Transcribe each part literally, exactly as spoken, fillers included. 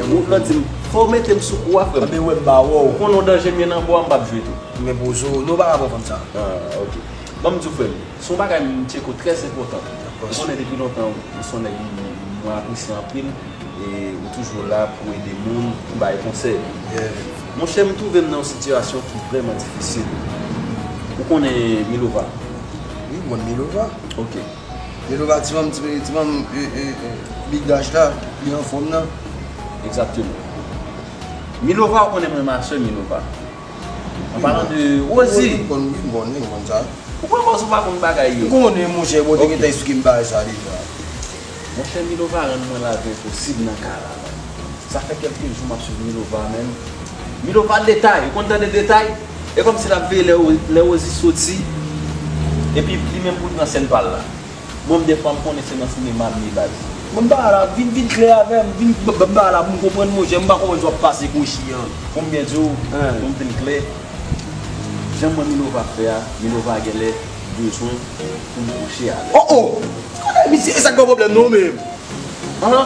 Ou lòt di m, fò w mete m sou kou a, frè m. Anben, wè m ba wè w. Ou konnen yon danje m ye nan bò a, m p ap jwe tou. Men poze w, non, pa rapò fanm sa. Ah, ok. Ban m di w, frè m, se yon bagay m tcheke w trè enpòtan. Ou konnen depi lontan, ou se yon nèg m, mwen apresye anpil, e ou toujou la pou ede moun, pou bay konsèy. Yeah. Monchè, m twouve m nan yon sitiyasyon ki vrèman difisil. Ou konnen Milova? Wi, m konn Milova. Ok. Milova, ti fanm, ti, ti fanm, e, e, e, Big Dash la, li anfòm nan. Egzakteman. Milova, ou konnen mwen renmen sè Milova. An palan de Rosie. M konn, m konn, m konn sa. Ou pa panse ou pa konn bagay yo? M konnen, monchè, Bondye gentan eksplike m bagay sa deja. Monchè, Milova rann mwen lavi enposib nan kay la, man. Sa fè kèlke jou m ap swiv Milova, menm. Milova detay, ou konn tande detay? E kòmsi l ap veye lè, lè Rosie soti, epi li menm pou l pran sèn pa l la. Mwen, m, defwa, m konnen se nan sinema m ye, baz. Mwen, m pa la, vin, vin klè avè m, vin, m, m pa la pou m konprann, monchè, m pa konprann sa w ap pase kwochi an. Pou m byen di w, pou m vin klè, jan m wè Milova fè a, Milova genlè bezwen pou m kouche avè l. Oh, oh! Kote misye, e sa k gen pwoblèm non, menm? An?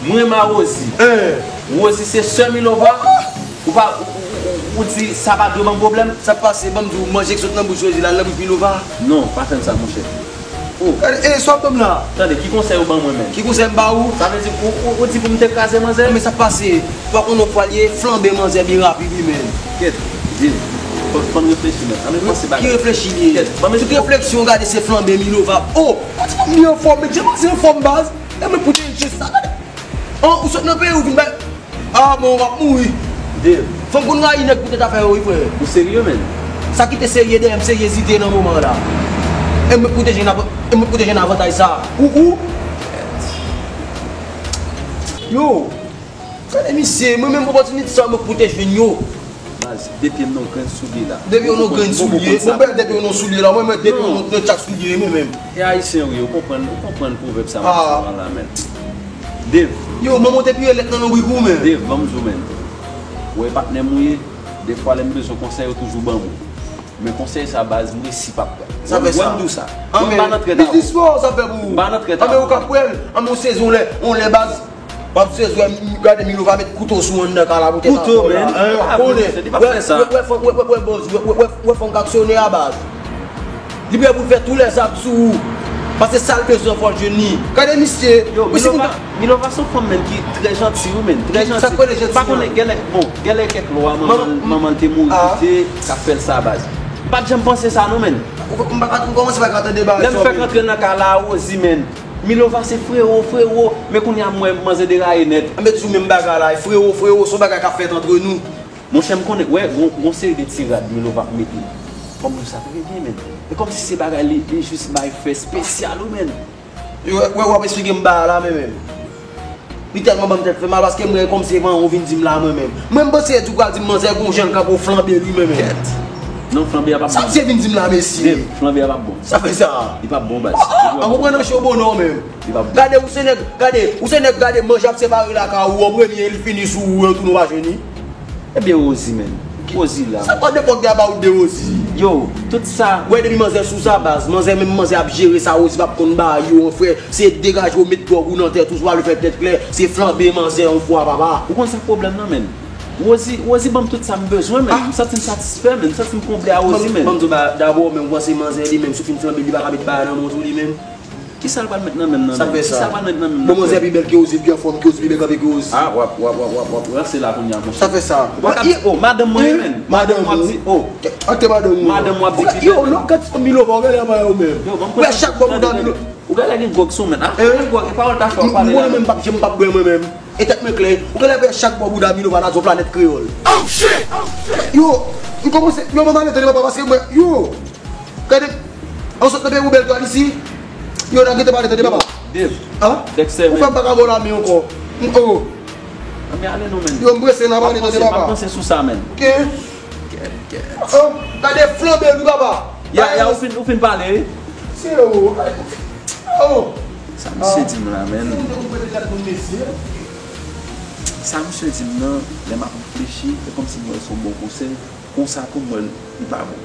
Mwen renmen Rosie. Rosie se sè Milova. Ou pa, ou, ou, ou, ou di sa pa dwe ban m pwoblèm? Sa k pase? Ban m di w, manje k sot nan bouch Rosie la, al nan bouch Milova? Non, pa fè m sa, monchè. Oh. Gade, e, sa w ap ban m la? Tande, ki konsèy ou ban mwen menm? Ki konsèy m ba ou? Sa vle di, ou, ou, ou di pou m te kraze manzè? Men sa k pase? Ou pa konn yon fwa l ye, flanbe manzè byen rapid, wi, menm. Kèt, Dave, fò, fò n reflechi, menm. Ann repanse bagay. Ki reflechi li ye? Kèt, ban m... Tout refleksyon w gade se flanbe Milova. Oh! Ou di pou m byen anfòm, men jan manzè anfòm, baz. E mwen pou te jis sa, gade. An, ou sot nan peyi, ou vin bay. Ah, bon, w ap mouri. Dave. Fanm konn rayi nèg poutèt afè yo, wi, frè. Ou serye, menm? Sa ki te serye dèyè m, seryezite nan moman an la. E mwen pwoteje n avan-, e mwen pwoteje n avantaj sa. Ou, ou. Yo. Gade misye, mwen menm opòtinite sa mwen pote jwenn yo. Baz, depi m nan grenn soulye la. Depi yo nan grenn soulye, mwen pè depi yo nan soulye la, mwen mwen depi yo nan, nan tchak soulye, mwen menm. E ayisyen wi, ou konprann, ou konprann pwovèb sa m ap di w la, menm. Dave. Yo, manman w te pire lèt nan lonbrik ou, menm. Dave, ban m di w, menm. Ou wè patnè m ou ye, defwa lè m bezwen konsèy, ou toujou ban m ou. Men konsèy sa, baz, m resi p ap pran. Sa fè sa. Mwen, m di w sa. Mwen, m pa nan trèt avè w. Biznis pa w sa fè pou ou. M pa nan trèt avè w. Anben ou ka kwè l, anben ou sezi yon lè, yon lè baz. W ap sezi wè, gade Milova met kouto sou anndan kay la pou tèt atò la. Kouto, men. Li pa vle, li p ap fè sa. Wè, wè, wè, wè, wè, bòz, wè, wè, wè, wè fanm k aksyonè a baz. Li prè pou l fè tou lè zak sou ou. Paske sa l bezwen fò l jwenn li. Gade misye. Yo, Milova, Milova se yon fanm, menm, ki trè janti, wi, menm. Trè janti. Sa k rele janti an? Pa konnen, genlè, bon, genlè kèk lwa, manman, manman l te mouri pite, k ap fè l sa baz. M pa t janm panse sa, non, menm. Ou, m pa ka, m kòmanse pa ka tande bagay sa yo, menm. Lè m fèk antre nan kay la, Rosie, menm. Milova se frewo, frewo, men kounye a m wè manzè deraye nèt. Anben toujou menm bagay la, frewo, frewo, se yon bagay k ap fèt antre nou. Monchè, m konnen, wè, gon, gon seri de ti rad Milova ap mete. Kòm nou sa trè byen, menm. E kòmsi se bagay li, li jis bay fè espesyal, wi, menm. Wè, wè, w ap esplike m bagay la, men, menm. Li tèlman ban m tèt fè mal, paske m wè kòmsi se manman w vin di m la, mwen menm. Mwen, m panse di w pral di m manzè gon jan l kanpe w flanbe l, wi, men, menm. Kèt. Non, flanbe a p ap bon. Sa misye vin di m la, mesye? Dave, flanbe a p ap bon. Sa fè sa. Li p ap bon, baz. Ah, ah, ah, ou pran nan cho bonò, menm. Li p ap bon. Gade, ou se nèg, gade, ou se nèg, gade, manje ap separe lakay ou an premye, li fini sou ou, yon tou nou pa jwenn li. Ebyen, Rosie, menm. Rosie la. Sa pa de pòt de about de Rosie. Yo, tout sa. Wè, depi manzè sou sa, baz. Manzè, menm manzè ap jere sa, Rosie p ap konn ba yo, an frè. Se degaje w, met dwòg ou nan tèt ou, si w pa vle fè tèt klè, se flanbe manzè yon fwa, papa. Ou konn sa k pwoblèm nan, menm? Rosie, Rosie ban m tout sa m bezwen, menm. M santi m satisfè, menm. M santi m konble a Rosie, menm. Ban m di w ba-, dabò, menm, ou panse manzè li menm, si w fin flanbe, li pa ka met bagay nan men w tou, li menm? Kisa l pral met nan men m nan, menm? Sa fè sa. Kisa l pral met nan men m nan, menm? Bon, manzè pi bèl ke Rosie, pi anfòm ke Rosie, pi bèl kanpe ke Rosie. Ah, w ap, w ap, w ap, w ap, w ap ranse la kounye a, monchè. Sa fè sa. Ou pa ka, oh, madanm mwen, menm. Madanm w ap di, oh. Ante madanm ou. Madanm w ap di ki bèl. Yo, lòt gad fanm Milova, gade a yo menm. Yo, ban m konn. Wè chak bò bouda Milova. Ou genlè gen gwòg sou men, ah, gen gwòg, e pawòl ta fè w pale la. Mwen menm, m p ap janm p ap bwè mwen menm. E tèt mwen klè. Ou genlè wè chak bò bouda Milova la, se yon planèt kreyòl. Oh, shit! Yo, m kòmanse, yo, mwen pale tande papa, paske mwen, yo, gade, an sot nan peyi ou bèl twal isi, yo, n a gentan pale tande papa. Dave, Dexter, ou fè m pa ka ba w lamen ankò. M, oh. Anben ale non, menm. Yo, m prese, n a pale tande papa. M ap panse sou sa, menm. Ok. Kèt, kèt. Oh, gade flanbe nou, papa. Ya, ya, ou fin, ou fin pale, wi. Se yo. Oh. Sa misye di m la, menm. Sa misye di m nan, lè m ap reflechi, e kòmsi m wè l se yon bon konsèy. Konsa tou m wè l, li pa bon.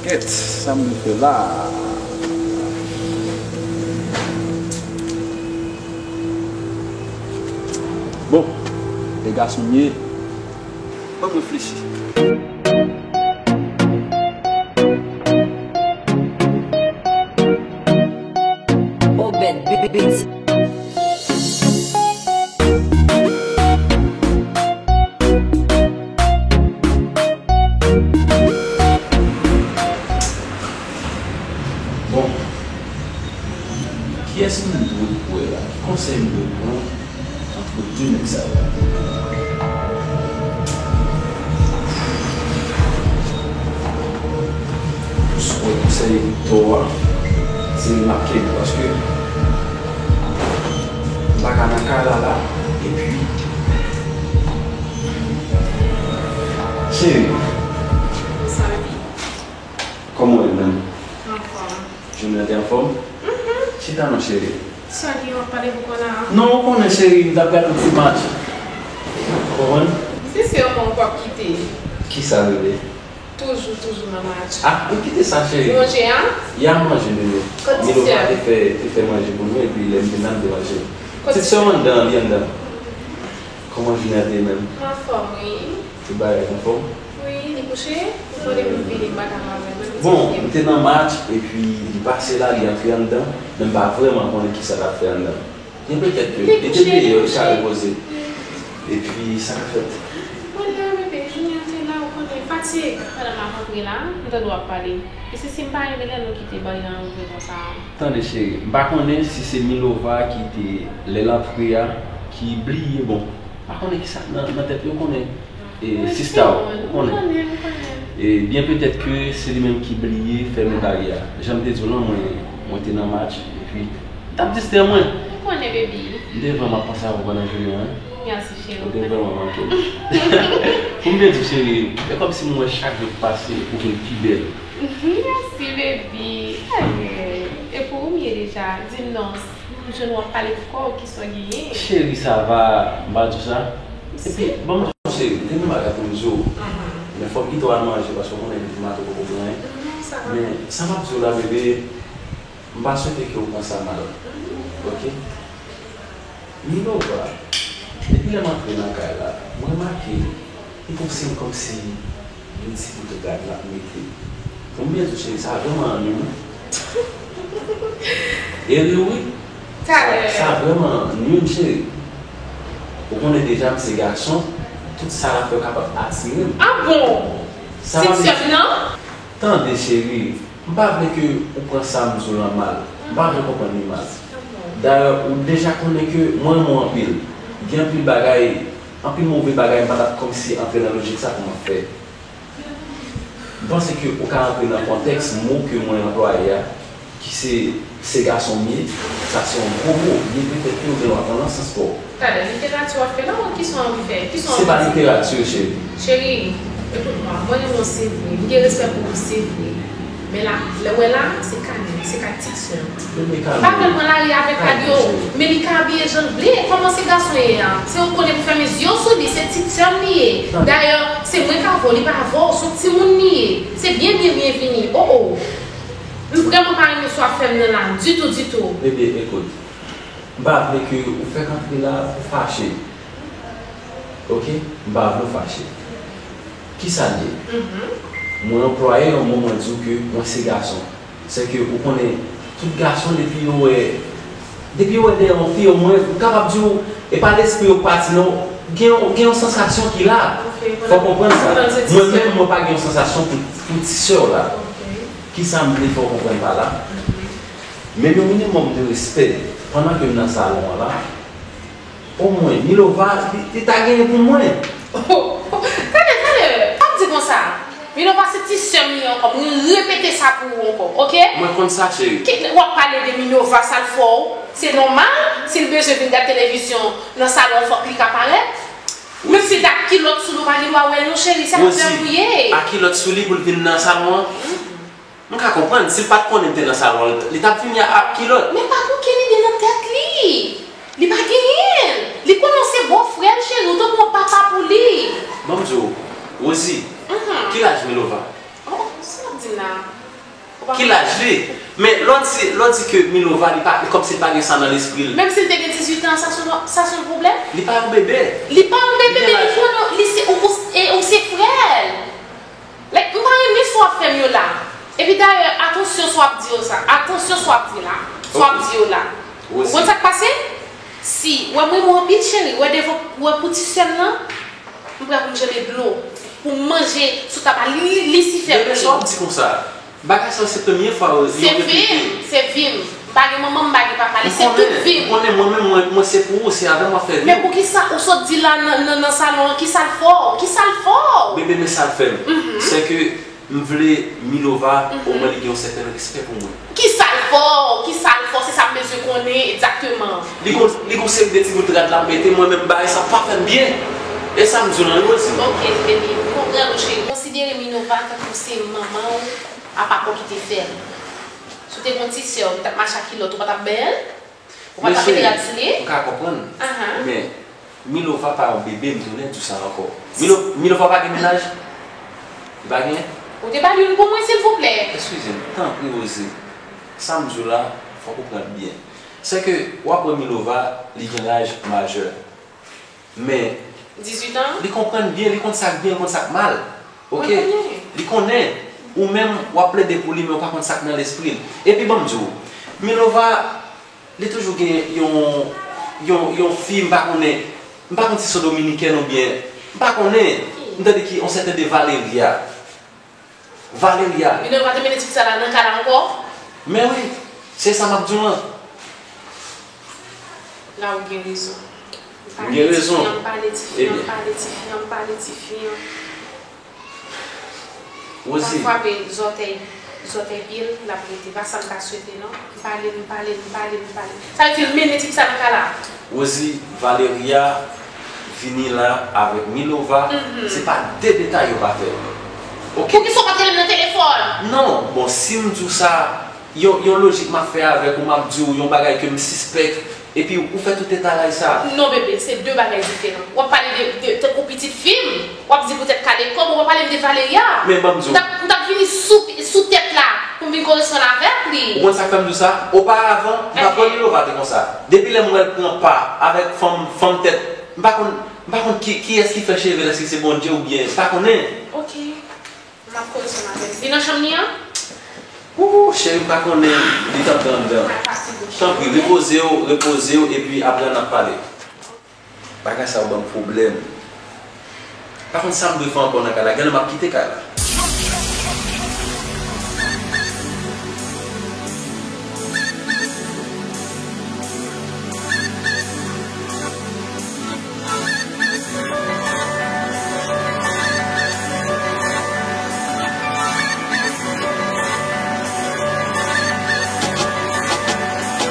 Kèt, sa m vin fè la. Bon, e gason m ye, ban m reflechi. Obed Beats. Bon, kiyès m dwe kwè la? Ki konsèy m dwe pran ant de nèg sa yo? Sou konsèy Victor a, se li m ap kenbe paske m pa ka nan kay la la. Epi, cheri, Sa, baby? Kòman w ye menm? Anfòm. Jounen an te anfòm? Mhm. Chita non, cheri. Sa ki w ap pale pou kò la a? Non, ou konnen, cheri, m t ap gade yon ti match. Ou konprann? Si se yon bon, ou p ap kite. Kisa, bebe? Toujou, toujou nan match. Ah, ou kite sa, cheri. Manje a? Ya, manje, bebe. Kot ti sè? Milova te fè, te fè manje pou nou, epi lè m vin la, m te manje. Kot ti sè? Ti sè m anndan, li anndan. Kòman jounen an te ye menm? Anfòm, wi. Tout bagay anfòm? Wi, li kouche. Ou konnen m vini, m pa ka pa wè l. Bon, m te nan match, epi li pase la, li antre anndan, men m pa vrèman konnen kisa l ap fè anndan. Byen petèt ke li te deyò, li ka repoze. Epi, sa k ap fèt? Mwen la, bebe, jounen an te la, ou konnen, fatig. Pandan m ap antre la, m tande w ap pale. E si, si m pa renmen lè nou kite bandi an rive konsa? Tande, cheri, m pa konnen si se Milova ki te, lè l antre a, ki bliye, bon, m pa konnen kisa nan, nan tèt li, ou konnen. E sista w, ou konnen. E byen petèt ke se li menm ki bliye fèmen baryè a. Jan m te di w lan, mwen, mwen te nan match, epi m t ap distrè mwen. M konnen, baby. M te vrèman panse avè w pandan jounen an. Mèsi, cheri. Ou te vrèman manke m. Pou m byen di w, cheri, e kòmsi m wè chak jou k pase, ou vin pi bèl. Mèsi, baby. Ay, e pou ou m ye deja? Di m non. M jwenn w ap pale pou kò w, kisa w genyen? Cheri, sa va? M pa di w sa? Epi, ban m di w, cheri, m gen yon bagay pou m di w. Men fò m kite w al manje, paske w konnen depi maten w poko pran anyen. Men, sa m ap di w la, bebe, m pa swete ke w pran sa mal. Oke? Milova, depi lè m antre nan kay la, m remake li kòmsi, kòmsi yon ti bout rad l ap mete. Pou m byen di w, cheri, sa vrèman annuiy mwen. E ri wi. Sa, sa vrèman annuiy m, cheri. Ou konnen deja m se gason, tout sa l ap fè kapab atire m. Ah bon? Ti sè m nan? Tande, cheri, m pa vle ke ou pran sa m di w lan mal. M pa vle konprann li mal. Dayè, ou deja konnen ke mwen renmen w anpil. Gen anpil bagay, anpil move bagay m pa t ap kòmsi antre nan lojik sa pou m ap fè. M panse ke ou ka antre nan kontèks mo ke mwen anplwaye a, ki se, se gason m ye, sa se yon gwo mo, byen petèt ke ou gen dwa pran l nan sans pa w. Talè, literati w ap fè la, ou kisa w anvi fè? Kisa w anvi di? Se pa literati, cheri. Cheri, ekout mwen, mwen renmen w, se vre. M gen respè pou ou, se vre. Men la, lè w wè la, se Kane, se kad ti sè m. M pa vle l pran lari avèk kad yo, men li ka abiye jan l vle. Kòman se gason ye a? Se ou konnen pou fèmen zye w sou li, se ti sè m li ye. Dayè, se mwen k avè w, li pa avè w, se yon timoun li ye. Se byen, byen, byen vini. Oh, oh. M vrèman pa renmen sa w ap fè m nan la, ditou, ditou. Bebe, ekout. M pa vle ke ou fèk antre la pou fache. Oke? M pa vle w fache. Kisa l ye? Mwen anplwaye yon mo, mwen di w ke mwen se gason. Sèke ou konnen, tout gason, depi yo wè, depi yo wè dèyè yon fi, omwen, m kapab di w, e pa lespri yo k pati, non. Gen yon, gen yon sansasyon ki la. Fò w konprann sa. Mwen menm, mwen pa gen yon sansasyon pou, pou ti sè w la. Kisa m vle fè w konprann pa la? Menm yon minimòm de respè, pandan ke m nan salon an la, omwen, Milova, li, li ta genyen pou mwen. Talè, talè, pa di konsa. Milova se ti sè m li ankò. Mwen repete sa pou ou ankò, oke? Mwen konn sa, cheri. Ki, w ap pale de Milova, sa l fè w? Se nòmal, si l bezwen vin gad televizyon nan salon, fòk li ka parèt. Menm si l t ak kilòt sou li, w pa gen dwa wè l non, cheri, se afè w ye. Rosie, ak kilòt sou li pou l vin nan salon an? M ka konprann, si l pa t konnen m te nan salon an, li t ap vini a, ak kilòt. Men pa gen okenn ide nan tèt li. Li pa genyen l. Li konnen w se bòfrè l, cheri, ou tankou yon papa pou li. Ban m di w, Rosie, ki laj Milova? Oh, sa w ap di m la? Ki laj li? Men lè w di, lè w di ke Milova, li pa, li kòmsi li pa gen sa nan lespri l. Menm si l te gen dizuit an, sa se yon, sa se yon pwoblèm? Li pa yon bebe. Li pa yon bebe, men li konnen, li se, ou, ou, e, ou se frè l. Like, m pa renmen sa w ap fè m yo la. Epi dayè, atansyon sa w ap di yo sa. Atansyon sa w ap di la. Sa w ap di yo la. Ou konn sa k pase? Si, wè m renmen w anpil, cheri. Wè devan, wè pou ti sè m nan, m prè pou m janbe dlo. Pou m manje sou tab a li, li, Lisifè. Bebe, sa w ap di konsa? Bagay sa yo se premye fwa yo, yo repete. Se vi m, se vi m. M pa gen manman, m pa gen papa, li se tout vi m. Ou konnen, mwen menm, mwen, mwen se pou ou, se avè m w ap fè vi w. Men poukisa ou sot di la nan, nan, nan salon an, kisa l fè w? Kisa l fè w? Bebe, men sa l fè m. Se ke m vle Milova, omwen li gen yon sèten respè pou mwen. Kisa l fè w? Kisa l fè w? Se sa m bezwen konnen egzakteman. Li gon, li gon seri de ti bout rad l ap mete, mwen menm bagay sa pa fè m byen. E sa m di w lan wi, Rosie. Ok, baby, m konprann ou, cheri. Konsidere Milova tankou se manman w, apa kò ki te fè l. Si w te gon ti sè w, ou t ap mache ak kilòt, ou pa t ap bay l? Ou pa t ap mete rad sou li? M ka konprann. Men Milova pa yon bebe, m tounen di w sa ankò. Milo, Milova pa gen mennaj? Li pa gen? Ou te ba l youn pou mwen, silvouplè? Eskize m, tanpri, Rosie. Sa m di w la, fòk ou pran l byen. Se ke w ap wè Milova, li gen laj majè. Men, dizuit an? Li konprann byen, li konn sa k byen, li konn sa k mal. Ok? Mwen konnen. Li konnen. Ou menm, w ap plede pou li, men ou pa konn sa k nan lespri l. Epi ban m di w, Milova, li toujou gen yon, yon, yon fi, m pa konnen, m pa konn si se yon dominikèn oubyen, m pa konnen, m tande ki yon sèten de Valeria. Valeria. Minerva te mennen tifi sa la nan kay la ankò? Men wi, se sa m ap di w lan. La ou gen rezon. M pale tifi an, m pale tifi an, m pale tifi an, m pale tifi an. Rosie. L ap frape zòtèy, zòtèy pye l, l ap rete. Pa sa m ta swete non. M pale l, m pale l, m pale l, m pale l. Sa vle di l mennen tifi sa nan kay la. Rosie, Valeria vini la avèk Milova, se pa de detay yo pa fè. Ok? Poukisa w pa t rele m nan telefòn? Non, bon, si m di w sa, yon, yon lojik m ap fè avèk ou, m ap di w yon bagay ke m sispèk, epi ou fè tout etalaj sa. Non, bebe, se de bagay diferan. W ap pale de, de, tankou pitit fi m, w ap di poutèt kale kòb, ou pa pale m de Valeria. Men ban m di w. M t ap, m t ap vini sou, sou tèt la pou m vin koresponn avèk li. Ou konn sa k fè m di w sa? Oparavan, m pa t wè Milova te konsa. Depi lè m wè l pran pa avèk fanm, fanm tèt, m pa konn, m pa konn ki, kiyès ki fè cheve l, èske se Bondye oubyen, m pa konnen. Ok. M ap koresponn avè l. Li nan chanm li an? Ooh, cheri, m pa konnen li t antre anndan. Tanpri, repoze w, repoze w, epi apre a n ap pale. Bagay sa yo ban m pwoblèm. Pa konn sa m dwe fè ankò nan kay la. Genlè m ap kite kay la.